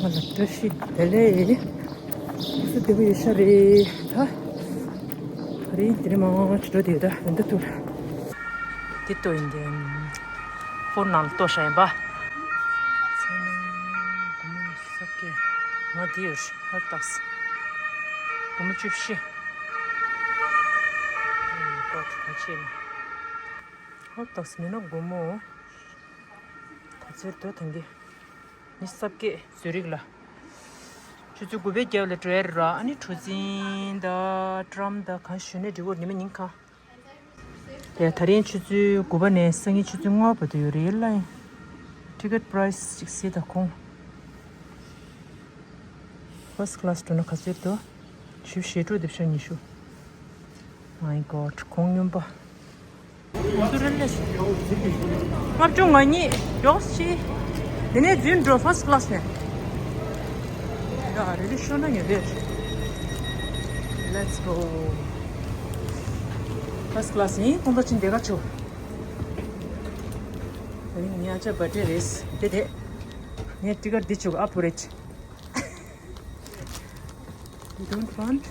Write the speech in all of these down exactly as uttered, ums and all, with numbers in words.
ང་ལ་བཀྲ་ཤིས་བདེ་ལེགས། སུ་བདེ་པོ་ཡོད་ཤག་རེད་ད། ཨ་རེ་དེ་རིང་མང་ཆུ་འགྲོ་དེ་ད་རིན་ཐང་ཐུར། དེ་ལྟོ་ཡིན་ཏེ། ཧོར་ནང་ལ་ལྟོ་ཤ་ཡིན་པ། ང་དེ་ཡོད་ཧ་ཏགས། སྒོར་མོ་བཅུ་བཞི། ཧོར་ཏགས་མིན་ན་སྒོར་མོ། ད་ཚོད་དོ་ཐང་གི། ནི་སབ་ཀེ་ཟུ་རིག་ལ། ཆུ་ཚོད་དགུ་པའི་རྒྱབ་ལ་འགྲོ་ཡ་རེད་ར། ཨ་ནི་གྲུ་གཟིངས་དང་ཊམ་དང་གང་ཞུ་ནས་འགྲིག་གོ་ཉི་མ་ཉིན་གང་། དེ་ད་རིང་ཆུ་ཚོད་དགུ་པ་ནས་སང་ཉིན་ཆུ་ཚོད་ལྔ་བར་དུ་ཡོད་རེད་ལ། ཊི་ཀེ་ཊི་པ་རའི་སི་ཅིག་གཟིགས་དང་ཁོང་། ཕར་སི་ཊི་ཀ་ལ་སི་འགྲོ་ན་ག་ཚོད་འདུག་བཞི་བཅུ་ཞེ་དྲུག་དེ་བཞག་ཉི་ཤུ། My God གོང་སྨྱོན་པ། སུ་རེད་ལས། ལྔ་བཅུ་ང་གཉིས་མགྱོགས་ཤིག་དེ་ནས་རྫུན་འགྲོ་ཕར་སི་ཊི་ཀ་ལ་སི་ནས། ཡ་རེ་རེ་ཤོར་ན་ཉོ་དེ། Let's go ཕར་སི་ཊི་ཀ་ལ་སི་ཡིན་ཁོང་ཚོ་ཕྱིན་བསྡད་ག་ཆོག་དེ་རིང་ངའི་ཨ་ཅག་བར་ཌེ་རེད། དེ་དེ། ངས་ཊི་ཀེ་ཊི་འདི་བྱུག་ཨ་བུ་རེད། You don't want?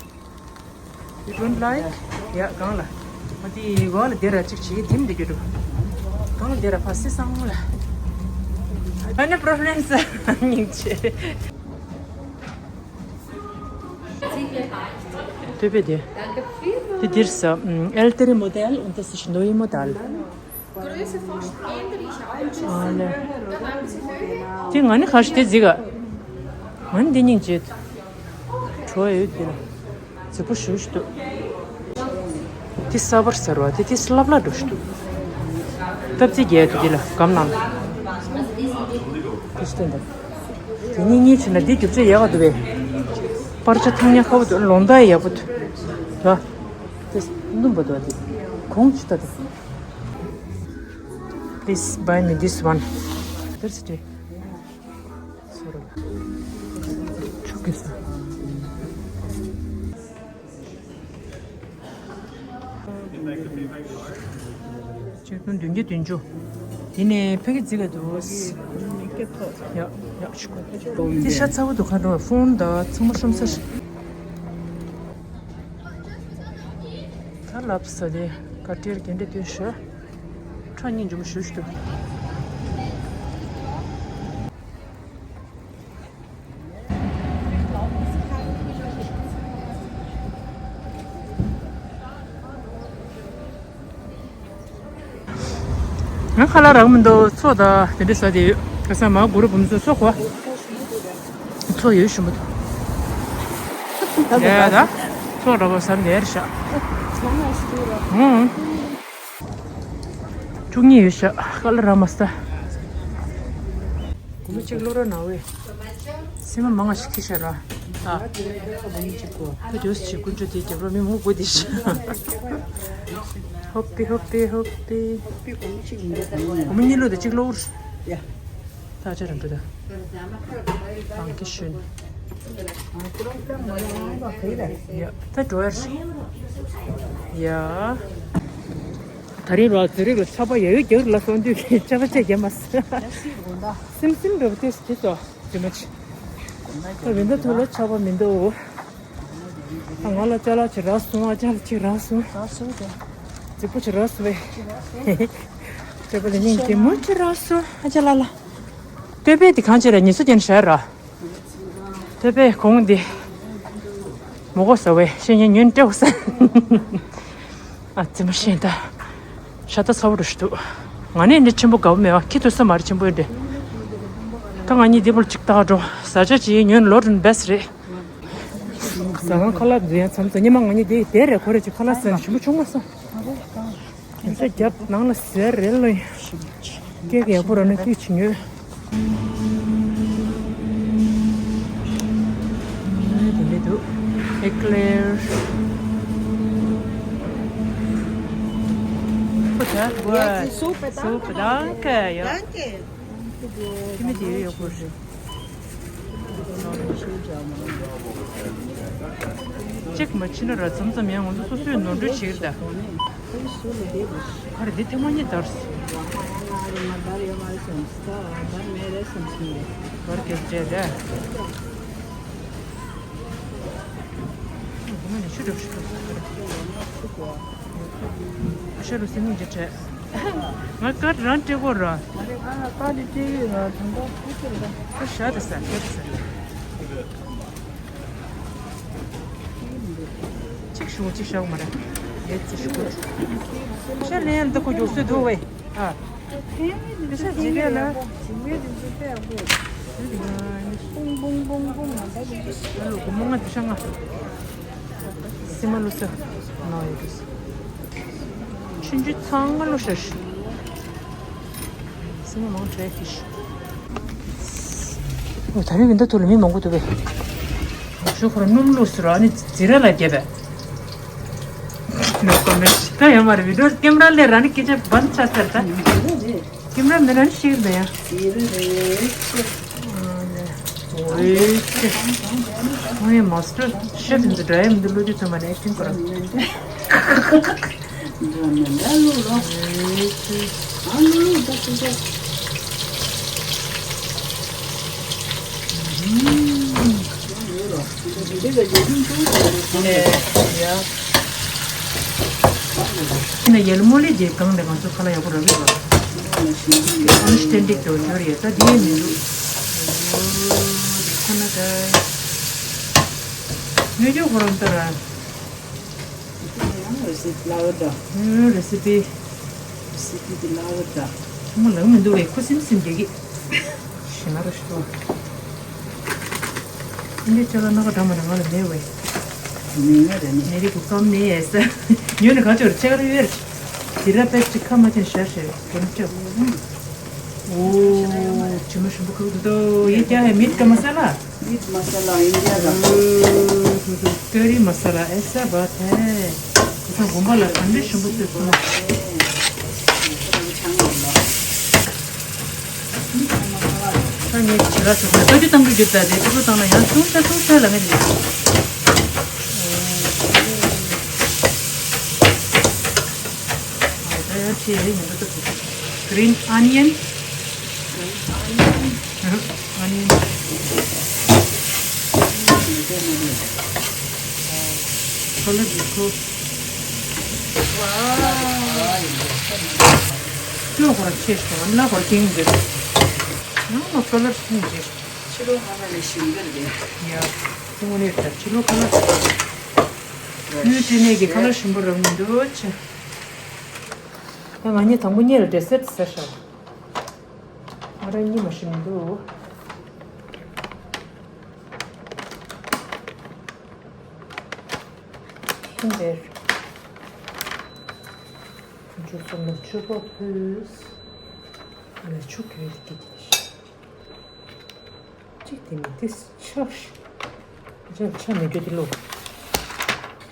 You don't like? ཡ་གང་ལ། ཨ་དེ་གོ་ལ་དེ་ར་གཅིག་བྱེད་ཀྱི་དེམ་དེ་གྱུར་འདུག་གང་ལ་དེ་ར་ཕ་སི་སང་ལ། ཨ་ནི་པོ་རོབ་ལེམ་ས་སྙིང་རྗེ། དེ་བས་དེ། དེ་འདིར་ས། El Terremoto und das ist neue Modell. Größe fast ähnlich, aber das ist, ཨ་ལེ། Da haben sie Höhe. དེ་ང་ནི་ཁ་ཤས་དེ་རྫིག་ག་ང་ནི་འདི་སྙིང་རྗེ། བྲོ་བ་ཡོད་འདི་ལ། རྫིག་པོ་ཞུ་ཞུ་འདུག་དེ་གསར་པར་གསར་བ་དེ་དེ་སླབ་སླབ་འགྲོ་ཞུ་འདུག་སྟབས་རྩེ་རྒྱས་འདུག་འདི་ལ་སྒམ་ནང་ལ། དེ་སྟོན་དང་། དེ་གཉིས་གཉིས་བྱས་ན་འདི་རྒྱུ་ཆ་ཡག་ག་འདུག་པས། པར་ཆ་ཐང་ཉག་ཁ་བོ་འདུག་ལོང་ད་ཡག་པོ་འདུག་ད། དེ་སྣུམ་པ་འདུག་འདི། གོང་ཆུ་ད་དེ། Please buy me this one. That's it. Sorry. ཆུ་གི་ས། ཆིག་སྟོང་བདུན་བརྒྱ་བདུན་ཅུ། དེ་ནས་ཕ་གི་རྫིག་ག་འདུག་ཡ་ཡ་ཆུ་གི། དེ་ཤ་ཚ་བོ་འདུག་ཁ་འགྲོ་ཕོན་ད་ཚང་མ་ཤོམ་ས་ཤི། ད་ལབ་ས་དེ་ག་ཏེར་གན་འདྲེ་ཏུ་ཤ། ཁྲ་སྙིང་འཇུ་མ་ཞུ་ཞུ་དུ། ང་ཁ་ལག་རག་མི་འདུག་ཚོགས་དང་དེ་འདྲ་ཟ་དེ་ཡོད། ཁ་སང་མ་གུ་རུ་བུམ་ཚོ་ཚོགས་གོ། ཚོགས་ཡོད་ཞུ་མི་འདུག་ཡ་ད། ཚོགས་འདྲ་པོ་ཟ་འདི་ཡར་ཤག་ཨང་། བཅུ་གཉིས་ཡོད་ཤག་ཁ་ལག་རག་མ་སོང་། སྒོར་མོ་གཅིག་བླུག་རོགས་གནང་བས། སེམས་མ་མང་ང་ཞིག་ཁྱི་ཤ་ར། ད། ཁོ་དུས་སུ་ཅིག་ཀུན་སྤྱོད་དེ་རྒྱབ་རོགས་མི་མང་པོ་དེ་ཤ། ཧོ་པི་ཧོ་པི་ཧོ་པི། སྒོར་མོ་གཉིས་བླུག་དང་གཅིག་བླུག་ད་ཆ་རང་འགྲོ་ད། ཨང་ཀི་ཤུན། ཡ་ད་འགྲོ་ཡར། ཡ། ད་རིང་རོགས་ཚེ་རིང་ལ་ཚ་པ་ཡ་ཡོད་རྒྱག་ལ་སོང་དུས་ཀྱི་ཅ་པ་ཅ་རྒྱ་མ་སེམས་སེམས་འགྲོ་བ་ཏེ་སུ་ཏེ་སོ་ཟི་མ་ཆི། ད་མི་འདུག་ཐུག་ལ་ཆ་པ་མི་འདུག་ད་ང་ལ་ཅ་ལག་ཅིག་རག་སོང་། ཨ་ཅག་ལ་ཅིག་རག་སོང་། རག་སོང་། རྫིག་པོ་ཅིག་རག་སོང་བས། ཅ་པ་ལ་སྙིང་རྗེ་མོ་ཅིག་རག་སོང་ཨ་ཅག་ལ་ལ། སྟོད་པས་དེ་གང་ཅི་ར་ཉི་ཚོ་ཅན་ཤར་ར། ཐོད་པའི་གོང་འདི། མོ་གོ་ཟ་བས་ཤེས་ཉན་ཉོན་སྤྲེའུ་ཟ། ཨ་ཙི་མ་ཤེས་ད། ཤ་ད་ཚ་བོ་རུ་ཞུ་འདུག་ང་ནི་འདི་ཆེན་པོ་དགའ་བོ་མེད་བ་ཁྱི་ཐུ་ས་མ་རེད་ཆེན་པོ་ཡོད་འདྲེ། ད་ང་གཉིས་འདི་བོར་ཅིག་ཏག་འགྲོ་ཟ་ཆ་ཅི་ཉོན་ལོ་རུན་བེས་རེད། ཟ་ཁང་ཁ་ལག་འཛུལ་ཡང་མཚམས་མཚམས་ཉི་མ་ང་གཉིས་འདི་དེ་རེད་ཁོ་རེ་ཅིག་ཁ་ལག་ཟ་ནས་ཞིམ་པོ་བྱུང་མ་སོང་། ས་རྒྱབ་ནང་ལ་ཟེར་རེད་ལོ། སྐད་ཀྱི་ཡག་པོ་ར་ན་ཁྱུག་ཆི་ཉོས། དེ་འདྲ་འདུག་ཨེ་ཀླེར། Super, super. Super, danke. Ja. Danke. ཁྱི་མི་དེ་ཡོད་ཡོད་པོ་རེད། ཅ་ལག་ ཅིག་མ་ཕྱིན་ན་ར་མཚམས་མཚམས་ཡང་ང་ཚོ་སོ་སོས་ནོར་འཁྲུལ་བྱེད་ཀྱི་རེད་ད། ག་རེ་འདི་ཐེངས་མ་གཉིས་དར་སོང་། བར་རྒྱབ་འདྲ་རེད། ང་ནི་ཆུ་སྒྲུབ་ཤི་འགྲོ་སོང་། ཤ་རུ་སེམས་ཉིད་ཀྱི་བྲལ། ང་ཀར་རང་སྤྲད་གོ་ར། ང་རེ་ང་ཀར་དེ་སྤྲད་ཡོད་ར་དང་པོ་ཁུ་ཁུ་ར། ཤ་དེ་ཟ་ཤ་དེ་ཟ། གཅིག་ཞུ་གཅིག་བཞག་མ་རེད། ཡེ་ཙི་ཞུ་གོ། ཤ་ལེན་འདི་ཁོ་མགྱོགས་སུ་འདུག་བས། ཨ། དེ་ཤ་ཇི་ལེ་ལ། ཨ་ལོ་སྒོར་མོ་ལྔ་བཅུ་ཤ་ལྔ། སི་མ་ལུ་ས། ན་ཡོད་དུས། ཆུང་ཆུང་ཚང་མ་ལོ་ཤ་ཤ། སེམས་མང་དྲགས་ཀྱི་ཤི། འོ་ད་རིང་མི་འདུག་ཐུག་ལ་མི་མང་པོ་འདུག་པས། ཞུ་ཁོ་རང་སྣུམ་བླུགས་ཟེར་རོ། ཨ་ནི་ཛི་ར་ལ་རྒྱབ་པས། ནོ་ཀོ་མེན་ཊི། ད་ཡོད་མ་རེད། བི་ཌིའོ་ཀེམ་ར་ལས་ར་ནི་སྐད་ཆ་བན་ཆ་ཟེར་ད། ཀེམ་ར་མེད་ར་ནི་ཤེས་ཀྱི་འདུག་ཡ། ཛི་ར་རེད། ཨོ་ཡེ་ཤེ། ཨོ་ཡེ་མ་སི་ཊར་ཤེ་ཕི་འདི་འདྲ་ཡ་མི་འདུག་བློ་རྒྱུ་ཚང་མ་ནས་ཨེག་ཊིང་ཁོ་རང་། འདྲ་མི་འདྲ་བླུགས་རོགས། ཨ་བླུགས་བླུགས་ད་ཅི་ཟེར། ཨུམ། འདི་ལ་རྒྱ་ཁྱོན་ཅུང་ཙམ་རེད་ཁ་ལག་ཡ། ཁྱེད་ན་ཡལ་མོ་ལི་རྗེས་གང་ནས་ང་ཚོ་ཁ་ལག་ཡག་པོ་རག་གི་རེད། ཨོན་སྟན་ཏིག་ཏུ་ཡོད་རེད། ད་འདི་ཡེ་མི་འདུག་ཁོ་ན་ད། ཡོད་རྒྱུ་ཁོ་རང་ལྟར། རེ་སི་པི་ལ་བ་འདྲ། ཨུ། རེ་སི་པི། རེ་སི་པི་དེ་ལ་བ་འདྲ། ཚང་མ་ལག་མི་འདུག་རེད། ཁུ་སིམ་སིམ་རྒྱག་གི། ཞེ་ན་ར་ཤོ། འདི་ཅ་ལག་སྣ་ཁ་འདྲ་མ་འདྲ་ང་ལ་མེད་བས། མེད་ན་རེད་ནི། མེད་རིགས་ཀུ་ཀམ་ནི་ཡས། ཉོས་ནི་ག་ཅོར་ཅ་ལག་ཡོད་རེད། དེ་ར་པེ་ཅིག་ཁ་མ་ཅན་ཤར་ཤར་གོན་ཅོ། ཨོ། དྲི་མ་ཞིམ་པོ་ཁུག་འདུག་ཡེ་ཀྱ་ཧེ་མིཊ་ཀ་མ་ས་ལ། མིཊ་མ་ས་ལ་ཨིན་ཌི་ཡ་ག། ཀེ་རི་མ་ས་ལ་ཨེ་ས་བ་ཐེ། ཁོ་ཚང་དགོན་པ་ལ་ག་འདྲ་ཞིམ་པོ་བཏོད་སོང་། ད་ངས་བྱི་ལ་ཞོགས་པ་ལྟ་རྒྱུ་བཏང་རྒྱུ་བརྒྱབ་ད་དེ་ཏུ་ཏུ་བཏང་ན་ཡང་ཆུང་ཆ་ཆུང་ཆ་ལ་ངས་བརྒྱབ། ད་ཡང་ཆེ་ཡིན་འདུག་ཏུ་ཏུ། Green onion. ཨ་ནི། ཁོ་ལ་འདི་ཁོ། ཅོ་ཁོ་ར་ཆེ་ཤོ་ན་ཁོ་ར་ཀིང་འདི། ཡང་ཁོ་ལ་ཐུང་ཅེ། ཕྱི་ལོགས་ཁ་ལག་ལས་ཞིམ་གི་རེད། ཡ། ཐུང་ནས་ད་ཕྱི་ལོགས་ཁ་ལག་ཡུལ་སྤྲད་ནས་ཀྱི་ཁ་ལག་ཞིམ་པོ་རག་མི་འདུག་ཅེ། ད་ང་གཉིས་དང་པོ་གཉིས་ལ་ཌེ་སེར་ཟེར་ཤག་ང་རང་གཉིད་མ་ཤི་མི་འདུག་ཁྱིམ་པའི་ཁོང་ཚོ་གསུམ་ལ་མཆོད་པ་ཕུལ། ང་ལ་ཆུ་གྱོན་ཏེ་སྐྱིད་ཀྱི་ཤི། གཅིག་དེ་མི་དེ་ཆག་ཤི། ཆག་ཆག་མི་རྒྱུ་དེ་ལོ།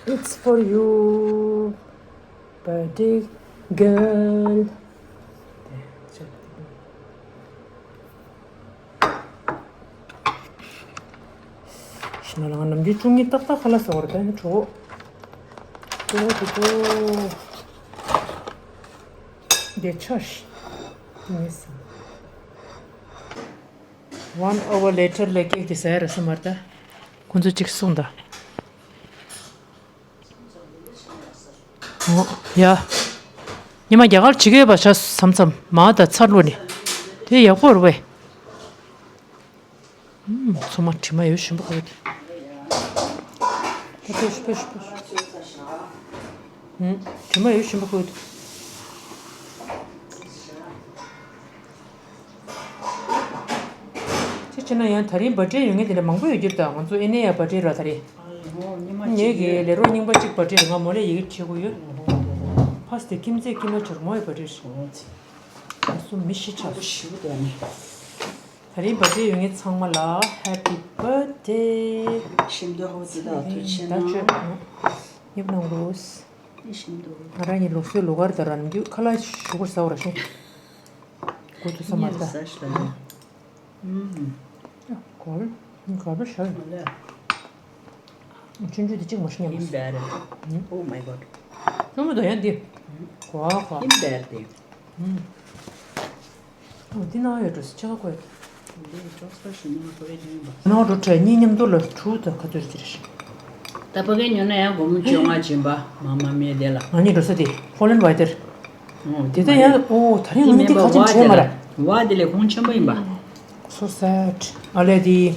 It's for you, birthday girl. ཤི་ན་ལ་ང་ནམ་རྒྱུན་བཅུ་གཉིས་ཏག་ཏག་ཁ་ལག་ཟ་བར་ད་ནི་གྲོགས། ཏོ་ཏོ་ཏོ། འདི་ཆོ་ཤི། ངས་ཟ། One hour later ལ་ཀེག་དེ་ཟ་ཡ་ར་ས་མར་ད། ཁོང་ཚོ་གཅིག་གསུངས་ད། ཨོ། ཡ། ཉི་མ་རྒྱ་གར་བྱེད་ཀྱི་ཡོད་པ་ཤ་མཚམས་མཚམས་མ་ད་ཚར་ལོ་ནི། དེ་ཡག་པོ་རེད་པས། ཨུམ། ཚང་མ་དྲི་མ་ཡོད་ཞིམ་པོ་ཁོ་ཡོད། ད་ཕེ་ཤི་ཕེ་ཤི་ཕེ་ཤི། ཨུམ། དྲི་མ་ཡོད་ཞིམ་པོ་ཁོ་ཡོད། ཅི་བྱས་ན་ཡང་ད་རིང་བར་ཌེ་ཡོད་མཁན་དེ་འདྲ་མང་པོ་ཡོད་རྒྱུ་རེད་ད། ང་ཚོ་ཨེ་ནེ་ཡ་བར་ཌེ་ར་ད་རེད། ངེད་ཀྱི་ལས་རོགས་རྙིང་པ་གཅིག་བར་ཌེ་རེད། ང་མོ་ལས་ཡི་གེ་བྲིས་དགོས་ཡོད། ཕ་སི་ཏེ་ཁྱིམ་མཚེས་ཀྱི་མ་ཆུར་མོ་ཡི་བར་ཌེ་རེད། ང་ཚོ་མི་ཤི་ཆགས་སོང་། ད་རིང་བར་ཌེ་ཡོད་མཁན་ཚང་མ་ལ་Happy Birthday། ཤིན་ཏུ་ཧོ་ཙི་ད་ཐུགས་ཆེ་ད་གནང་། ཉེབ་གནང་རོགས། ཤིན་ཏུ་ཧོ། ང་རང་གཉིས་ལོ་སོའི་ལོ་གར་དང་རང་རྒྱུད་ཁ་ལག་ཞུ་གུར་ཟ་བར་ཤོག་གོ་ཐུ་ས་མ་ད། ཨུམ། གོར་ག་པར་ཤར། ཆུང་ཆུང་དེ་གཅིག་མ་ཤི་ཉམས། In bad. Oh my god. ཆུང་མོ་དང་ཡང་འདི། གོ་གོ In bad. འདི་ནང་ཡོད་འགྲོ་སི་ཆ་ག་གོ་ཡོད། ནང་འགྲོ་བྲལ་གཉིས་མཉམ་དུ་ལ་ཁྲུ་དང་ཁ་ཚུར་ཅི་རེད། ད་ཕ་གའི་ཉོ་ན་ཡང་སྒོར་མོ་བཅོ་ལྔ་བྱིན་པ་མ་མ་མེད་དེ་ལ། ང་གཉིས་འགྲོ་ས་དེ་ཧོ་ལན་ཝེ་ཏར། དེ་ད་ཡང་ཨོ་ད་རིང་ང་གཉིས་དེ་ཁ་ཆེམས་བྱས་མ་ར། ཝ་དེ་ལས་གོང་ཆེན་པོ་ཡིན་པ། So sad. ཨ་ལས་དེ།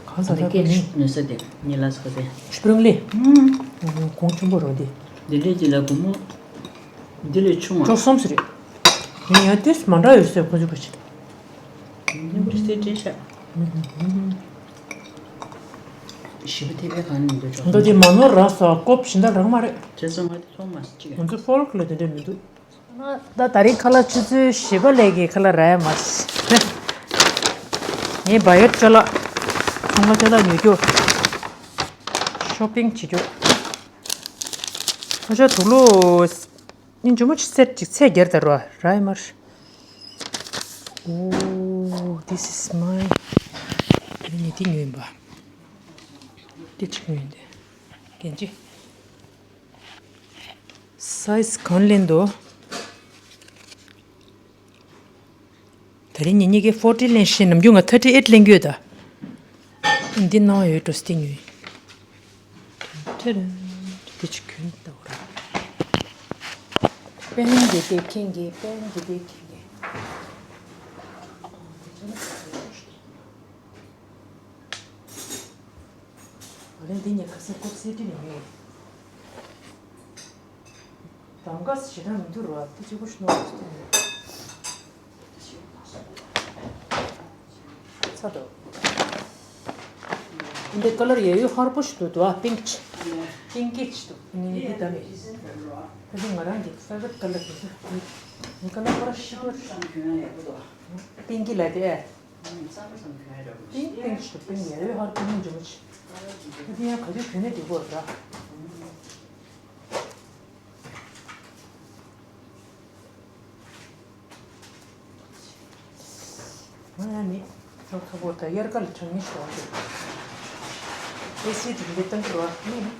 གང་ཟ་ད་ཁ་ནི། ནུས་ས་དེ་ཉི་ལ་སོ་དེ། སྤྲིང་ལེ། གོང་ཆེན་པོ་རོ་དེ། དེ་འདྲས་ཀྱི་ལ་སྒོར་མོ། འདི་ལས་ཆུང་བ། ཅོག་གསུམ་ཟེར་རེད། ཡིན་ཡང་ཏིས་མ་འདྲ་ཡོད་ཟེར་ཁོ་ཚོ་ག་ཅི། འདི་མོ་སེ་ཏྲེ་ཤ། ཞི་བ་ཐེ་བའི་གང་ནས་འདུག་ཅོག་མདོ་དེ་མ་ནོར་ར་ས་ཀོབ་ཤིན་ད་རང་མ་རེད། དེ་ཚོ་ང་དེ་མཐོང་མ་སྲིད་ཅིག་ང་ཚོ་ཧྥོལ་ཁ་ལ་དེ་འདྲས་མི་འདུག་ད་ད་རིང་ཁ་ལག་ཆུ་ཚོད་བཞི་པ་ལས་ཀྱི་ཁ་ལག་རག་ཡ་མ་རེད། ངས་བ་ཡོད་ཅ་ལག་ཚོང་ཁ་ཅ་ལག་ཉོ་རྒྱུ། ཤོ་པིང་བྱེད་རྒྱུ། ཨ་ཅག་དུག་ལོག་སྙིང་རྗེ་མོ་ཅིག་སེར་ཅིག་ཚད་བརྒྱར་དར་བ་ར་ཡ་མར། Oh, this is my. དེ་ནི་དེ་ཉོས་ཡིན་པ། དེ་གཅིག་ཉོས་ཡིན་དེ། གན་ཅི། སའི་ཛི་གང་ལེན་དོ། ད་རིང་ཉིན་གཉིས་ཀའི་ཕོར་ཊི་ལེན་ཤེས། ནམ་རྒྱུན་ང་ཐར་ཊི་ཨེཊ་ལེན་གྱི་ཡོད་ད། འདི་ནང་ཡོད་འགྲོ་སྟེ་ཉོས། ཁྲེ་རེ། དེ་ཅི་གྱོན་ལྟ་བུ་ར། པན་དེ་དེ་ཁེངས་གི། པན་དེ་དེ་ཁེངས་གི། ཨ་ལེ་འདི་ཉལ་ཁ་སེ་ཀོབ་སེ་ཏི་ནས་ཉོས། གདམ་ག་ཞེ་དྲག་མི་འདུག་ར། དེ་གཅིག་པོ་ཞིག་ནོར་སྟེ་ནས། ཚ་དོ། འདི་ཀ་ལར་ཡ་ཡོད་ཧར་པོ་ཞིག་འདུག་དོ། ཨ་པིང་ཀི་ཆི། པིང་ཀི་ཆི་འདུག་ནི་འདི་ད་མེད། ད་དེ་ང་རང་གི་ཕེ་ཝ་རིཊ་ཀ་ལར་རེད། ནི་ཀ་ལར་ཁོ་ར་ཤི་དོ། པིང་ཀི་ལ་དེ། པིང་པིང་ཞིག་པིང་ཡ་རེ་ཧར་པིང་འཇོམས་ཆེ། ཨ་དེ་ཡང་ག་དུས་གྱོན་ནས་འགྲིག་གོ་ར། ང་ཡང་ནི་ཅོག་ཚ་པོ་ད་དབྱར་ཁ་ལ་གྲང་ངར་ཞིག་འོང་གི། ཨེ་སི་དེ་འདྲ་བཏང་གི་ར་ནི།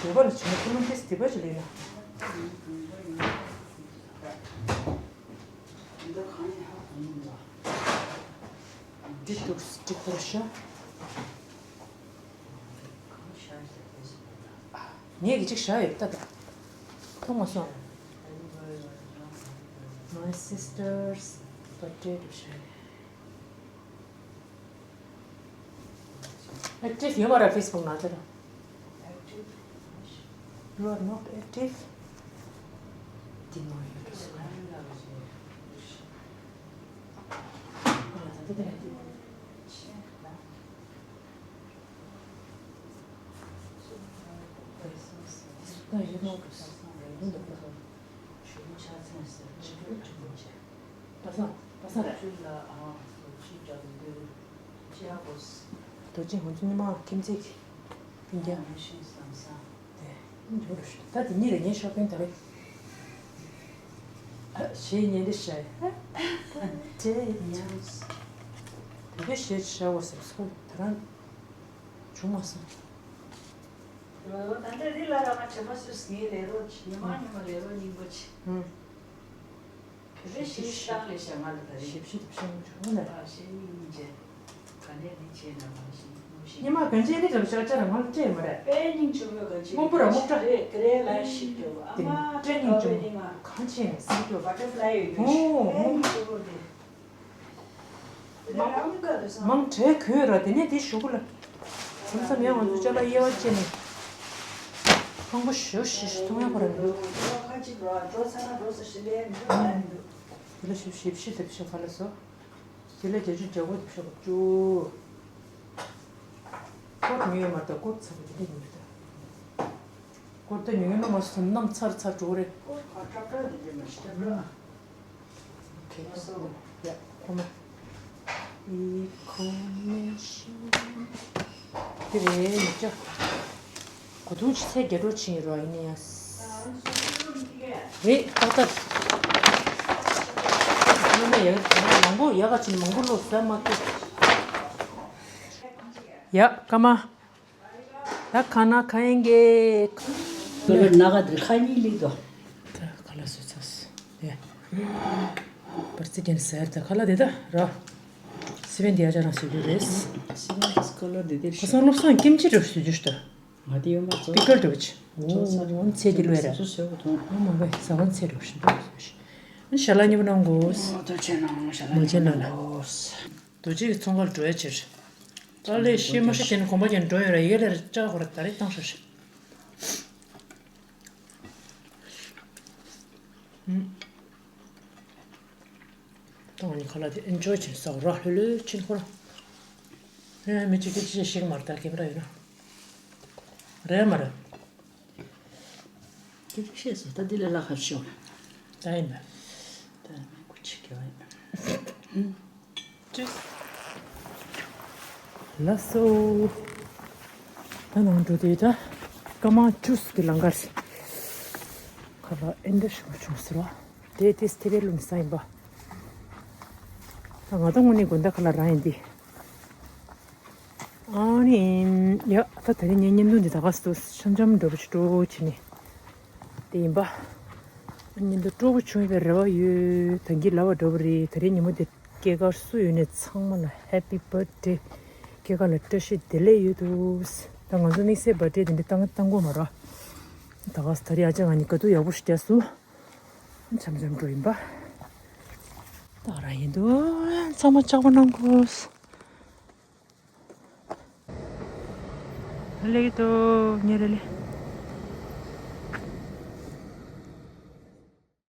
བོད་པ་ལ་བྱས་ན་ཀུན་སློང་ཏོག་ཙམ་དེ་པ་ཅིག་ལེན་ན། འདི་འདུག་སེ་འགྲིག་པར་ཤ། ངས་ཀྱི་ཅིག་བཞག་ཡོད་ད་ད། མཐོང་མ་སོང་། My sister's birthday to share. Active ཡོད་མ་རེད་ཕེ་སི་བུག་ནང་དེ་ལ། You are not active. འདི་ནོར་ཡོད་རེད་སོང་། ད་ཡོད་མ་རེད་སོང་། ད་སང་། ད་སང་། རྡོ་རྗེ་ཧོན་ཚུ་ཉི་མ་ཁྱིམ་མཚེས་ཀྱི་སྤུན་ཀྱག་དེ་འདུག་ཤོག་ད་དེ་གཉིས་རེ་ངའི་ཤོ་པིང་ད་རེ། ཞེས་ཉན་དེ་ཤ་ཡ། དེ་ཉམས། དེ་ག་ཞེས་ཤ་བ་སེམས་སོ་ད་རང་བྱུང་མ་སོང་། ད་ལྟ་རི་ལ་ར་མ་བྱེ་མ་སུས་ངའི་ལས་རོགས་ཉི་མ་ཉི་མ་ལས་རོགས་སྙིང་པོ་ཆེ། ཨུ། རེ་ཞིག་བཏང་ལས་བྱ་ང་ལ་ད་རེ། ཞིབ་ཞིབ་བཤད་མི་བྱུང་ན། ཨ་ཞེ་གཉིས་གཉིས་བྱས། ག་ནས་ནི་བྱས་ན་མ་ཤེས་མ་ཤེས། ཉི་མ་གན་ཆེ་ནི་དྲང་ཤག་ཅར་ང་ལ་སྤྲད་མ་རེད། དཔེ་སྙིང་རྗེ་མོ་གན་ཆེ། སྔོན་པོ་ར་སྔོ་སྐྲ། རེད་ཀ་རེ་ལ་ཞིག་གྱོ་ཨ་མ་དཔེ་སྙིང་རྗེ་མོ་གན་ཆེ་ནས་སྲིད་གྱོ། བ་ཊར་ཕ་ལའི་ཡོད་ཡོད་ཞིག་ཨོ་དཔེ་སྙིང་རྗེ་མོ་དེ། མང་མང་གྲས་གོས་ར་དེ་ནས་དེ་ཞུ་གུ་ལ། མཚམས་མཚམས་ཡང་ང་ཚོ་ཅ་ལག་དབྱེ་བ་བཅད་ནས། ཕངས་པོ་ཞེ་པོ་ཞེ་པོ་མཐོང་ཡ་ཁོ་རང་མི་འདུག་ཁ་ཅིག་འགྲོ་འགྲོ་ཚར་ན་འགྲོ་ས་ཞིག་ལས་མི་འདུག་ལ་མི་འདུག་དེ་ལ་ཞིབ་ཞིབ་ཞིབ་ཞིབ་ཞིབ་ག་ལ་སོ། དེ་ལ་རྒྱ་ཆུ་རྒྱ་གོ་དེ་ཤོག་ཅུ། ཀོར་ཉོས་མ་ད་ཀོར་ཚ་པོ་དེ་འདྲ་ཉོས་ད། ཀོར་ད་ཉོས་ན་མ་སོང་ནམ་ཚར་ཚར་འགྲོ་རེད། ཀོར་ཁ་ཀྲབ་ཀྲབ་དེ་འདྲ་མ་ཤི་ཀྲབ་ཀྲབ། ཨོ་ཁེ། ཡ་ཁོ་མ། ཨི་ཁོ་མེ་ཤོན། དེ་རེད་མི་སྐྱོ། གོ་ཐུང་ཆེ་ཚད་བརྒྱ་འགྲོ་ཕྱིན་ཡོད་རོགས་ཡིན་ནི་ཡ། རེད་ཏག་ཏག་ཡོད་ན་ཡང་ང་མང་པོ། ཡག་ག་ཅིག་མང་པོ་ལོ་ཟ་མ་ཐུབ། ཡ་ཀ་མ། ད་ཁ་ན་ཁ་ཡིན་གེ། ཁ་ལ་ན་ག་དེ་ཁ་གཉིས་ལི་དོ། ད་ཁ་ལ་སུ་ཚ་སི། ཡ། པར་ཙི་ཀན་ཟེར་ད་ཁ་ལ་དེ་ད་ར། སི་བན་དེ་ཡ་ཅག་རང་ཞིག་རེད། སི་བན་དེ་ཁ་ལ་དེ་དེ་ཁ་སང་ལོ་སང་ཀིམ་ཅི་རུ་སུ་ཇུ་ཤ་ད། ང་དེ་ཡོད་མ་ཚོ། པི་ཀལ་འགྲོ་བྱ། ཚོ་ས། འོ་འོ་ཚེ་དེ་ལོས་ར། ཚོ་ཟོས་གོ་ཐོང་། ཨ་མ་བས་ཟ་བ་ཚེ་འགྲོ་བྱ་འགྲོ་བྱ། ཨ་ཞལ་ལག་གཉིས་པོ་གནང་དགོས། ཨོ་ཐོ་ཆེ་ནང་ཞལ་ལག་མ་གཉིས་ཆེ་ནང་གནང་དགོས། རྡོ་རྗེ་གི་ཚོང་ཁང་འགྲོ་ཡ་ཕྱིར། ད་ལས་ཤེས་མ་ཤེས་དེ་ནི་གོམ་པ་ཀྱང་འགྲོ་ཡོད་ར་ཡི་གེ་ལ་ལྕགས་ཁོ་ར་ད་རེས་བཏང་ཤོག་ཤིག་ད་ང་ནི་ཁ་ལག་དེ་ཨེན་ཇོ་ཡི་ཕྱིན་ཟ་ར་ལྷོད་ལྷོད་ཕྱིན་ཁོ་ར། ཧེ་མི་གཅིག་གིས་ཅི་ཞིག་མར་ལྟར་ཁེ་བ་ཡོད་ན། རེད་མ་རེད། ཁྱེད་ཀྱིས་ཤེས་སོ། ད་འདི་ལས་ལ་ཁར་ཤོག་ད་ཡིན་པ། ད་མི་ཀུ་ཆི་ཁེ་བ་ཡིན། ལགས་སོ། ད་ནང་འགྲོ་དེ་ད་ཀ་མ་ཇུས་ཀྱི་ལང་ཀར། ཁ་ལག་ཨེ་འདྲ་ཞིག་བྱུང་ཟེར་བ། དེ་དེ་སྟེ་རེ་ལུང་ས་ཡིན་པ། ད་ང་ད་དངོས་གནས་དགོན་བདག་ཁ་ལག་རང་ཡིན་ཏེ། ཨ་ནི་ཡ་ད་ད་རིང་ངའི་བརྙན་ཐུང་འདི་ད་ག་སུ་འཆམ་འཆམ་འགྲོ་བ་ཞིག་འགྲོ་བྱེད་ནི་དེ་ཡིན་པ། བརྙན་ཐུང་སྤྲོ་པོ་བྱུང་བའི་རེ་བ་ཡོད། ད་གིན་ལབ་པ་འདྲ་པོ་རེད། ད་རིང་ཉིན་མོ་འདི་སྐྱེས་སྐར་སུ་ཡོད་ནས་ཚང་མ་ལ་ཧེ་པི་བར་ཐ་ཌེ། སྐྱེས་སྐར་ལ་བཀྲ་ཤིས་བདེ་ལེགས་ཡོད་དུ། ད་ང་ཚོ་དམིགས་བསལ་བར་ཐ་ཌེ་འདི་འདྲ་བཏང་བཏང་དགོས་མ་རེད། ད་ག་སུ་ད་རིང་ཨ་ཅག་ང་གཉིས་དགའ་སྡུག་ཡག་པོ་ཞིག་བསྡད་སོང་། འཆམ་འཆམ་འགྲོ་ཡིན་པ། ད་རང་ཡིན་དུ་ཚང་མ་ལྕགས་པོ་གནང་དགོས། ལེགས་དོ་ཉེ་རེ་ལེ།